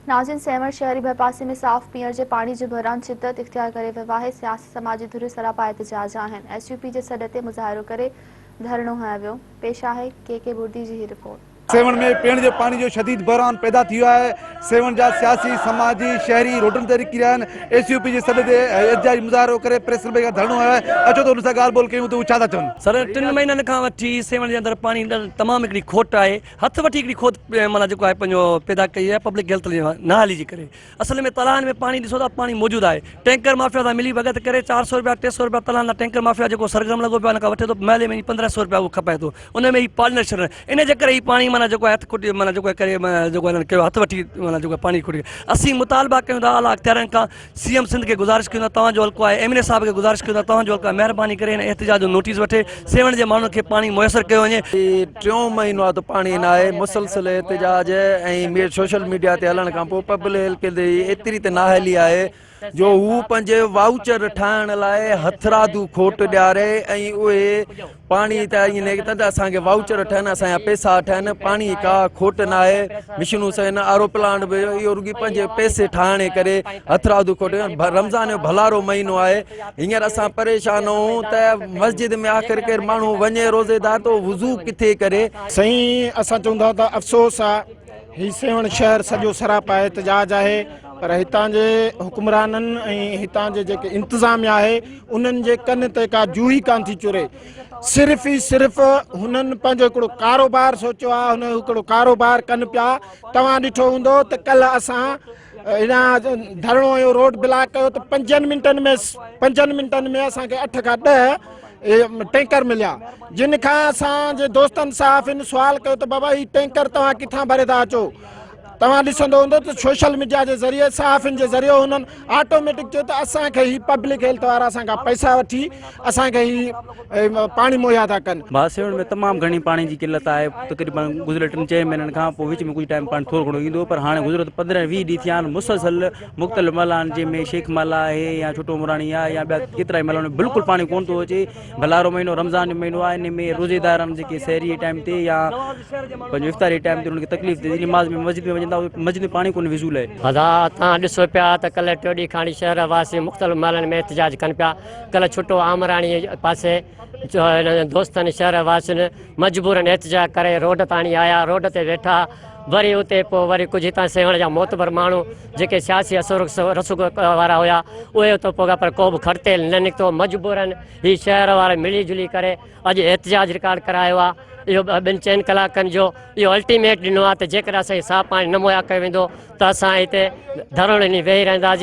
ناظرين سيوهڻ شهري ڀرپاسي ۾ صاف پيئڻ جي پاڻي جو بحران شدت اختيار ڪري ويو آهي، سياسي سماجي ڌريون سراپا احتجاج آهن، ايس يو پي جي سڏ تي مظاهرو ڪري ڌرڻو هنيو ويو، پيش آهي ڪي ڪي بردي جي هي رپورٽ. سيوهڻ ۾ پيئڻ جي پاڻي جو شديد بحران پيدا ٿي ويو آهي، سيوهڻ جا سياسي، سماجي، شهري روڊن تي نڪري آيا آهن، ايس يو پي جي سڏ تي احتجاجي مظاهرو ڪري پريس ڪلب کان ڌرڻو هنيو آهي، اچو ته انهن سان ڳالهه ٻولهه ڪيون ته هو ڇا ٿا چون. سر ٽن مهينن کان وٺي سيوهڻ جي اندر پاڻي تمام هڪڙي کوٽ آهي، هٿ وٺي هڪڙي کوٽ معنيٰ جيڪو آهي پنهنجو پيدا ڪئي آهي پبلڪ هيلٿ جي نااهلي جي ڪري اصل ۾ تلائن ۾ پاڻي ڏسو ٿا پاڻي موجود آهي ٽينڪر مافيا سان ملي ڀڳت ڪري 400 روپيا 300 روپيا تلائن لاء ٽينڪر مافيا جيڪو سرگرم لڳو پيو آهي ان کان وٺي ٿو محلي ۾ 1500 روپيا اهو کپائي ٿو ان ۾ هي پاڻي ڇڏڻ ان جي ڪري هي پاڻي معنيٰ جيڪو آهي هٿ کوٽي معنيٰ جيڪو ڪري جيڪو هنن ڪيو هٿ وٺي معنيٰ جيڪو پاڻي کوٽي اسين مطالبا ڪيون ٿا اعليٰ اختيارين کان سي ايم سنڌ کي گذارش ڪيون ٿا توهان جو حلقو آهي ايم اين اي صاحب کي گذارش ڪيون ٿا توهان جو حلقو آهي مهرباني ڪري هن احتجاج جو نوٽيس وٺي سيوهڻ جي ماڻهن کي پاڻي ميسر ڪيو وڃي. هي ٽيون مهينو آهي ته پاڻي ناهي مسلسل احتجاج ۽ سوشل ميڊيا تي هلڻ کان پوء پبلڪ هيلٿ جي ايتري ته نااهلي آهي جو هو پنهنجي وائوچر ٺاهڻ لاء هٿرادو کوٽ ڏياري ۽ اهي پاڻي ته ائين نڪتن ته اسان کي وائوچر ٺهن اسان جا پئسا ٺهن پاڻي جي ڪا کوٽ ناهي مشنون سين آر او پلانٽ به اهو رڳي پنهنجي پئسي ٺاهڻ جي ڪري هٿرادو کوٽ رمضان جو ڀلارو مهينو آهي هينئر اسان پريشان آهيون ته مسجد ۾ آخر ڪير ماڻهو وڃي روزيدار ته وضو ڪٿي ڪري. سائين اسان چون ٿا ته افسوس آ هي سيوهڻ شهر سڄو سراپا احتجاج آهي پر هتان جي حڪمرانن ۽ هتان جي جيڪي انتظاميا آهي انهن جي ڪن تي ڪا جوء ئي ڪانه ٿي چري. صرف ئي صرف هنن پنهنجو هڪڙو ڪاروبار سوچيو آهي، هن هڪڙو ڪاروبار ڪن پيا. توهان ڏٺو هوندو ته ڪلهه اسان هيڏانهن ڌرڻو هنيو روڊ بلاڪ ڪيو ته پنجن منٽن ۾ پنجن منٽن ۾ اسان کي اٺ کان ڏهه ٽينڪر مليا جن کان اسان جي دوستن صحافين سوال ڪيو ته بابا هي ٽينڪر توهان ڪٿان ڀري ٿا اچو توهان ڏسندو هوندو ته سوشل ميڊيا جي ذريعي صحافين جي ذريعي هنن آٽوميٽڪ چيو ته اسان کي هي پبلڪ هيلٿ وارا اسان کان پئسا وٺي اسان کي هي پاڻي مهيا ٿا ڪن. ڀاء سيوهڻ ۾ تمام گهڻي پاڻي جي قلت آهي تقريبن گذريل ٽن چئن مهينن کان پوء وچ ۾ ڪجهه ٽائيم پاڻي ٿورو گهڻو ايندو هو پر هاڻي گذريل 15 20 ڏينهن ٿيا آهن مسلسل مختلف محلان جنهن ۾ شيخ محلا آهي يا ڇوٽو عمراڻي آهي يا ٻيا ڪيترائي محلا آهن بلڪل پاڻي ڪونه ٿو اچي ڀلارو مهينو رمضان جو مهينو آهي ان ۾ روزيدارن جيڪي سحري جي ٽائيم تي يا پنهنجو افطاري جي ٽائيم تي انهن کي تڪليف ٿئي ٿي نماز ۾ مسجد ۾ وڃن ٿا مسجد ۾ پاڻي ڪونهي وضو لاء. ادا توهان ڏسو پيا ته ڪلهه ٽيون ڏينهن کان شهر واسي مختلف محلن ۾ احتجاج ڪن پيا ڪلهه ڇٽو آمراڻي پاسي دوستن شهر واسين مجبورن احتجاج ڪري روڊ تاڻي آيا روڊ تي ويٺا وري اتي پوء وري ڪجهه هتان سيوهڻ جا معتبر ماڻهو جيڪي سياسي اثر رسوخ وارا هيا اهي اتو پوڳا پر ڪو به کڙتيل نه نڪتو مجبورن هي شهر وارا ملي جلي ڪري اڄ احتجاج رڪارڊ ڪرايو آهي اهو ٻن چئن ڪلاڪن جو اهو الٽيميٽ ڏنو آهي ته جيڪڏهن اسان کي صاف پاڻي نه مهيا ڪيو ويندو ته اسان هتي ڌرڻو ڏني ويهي رهنداسين.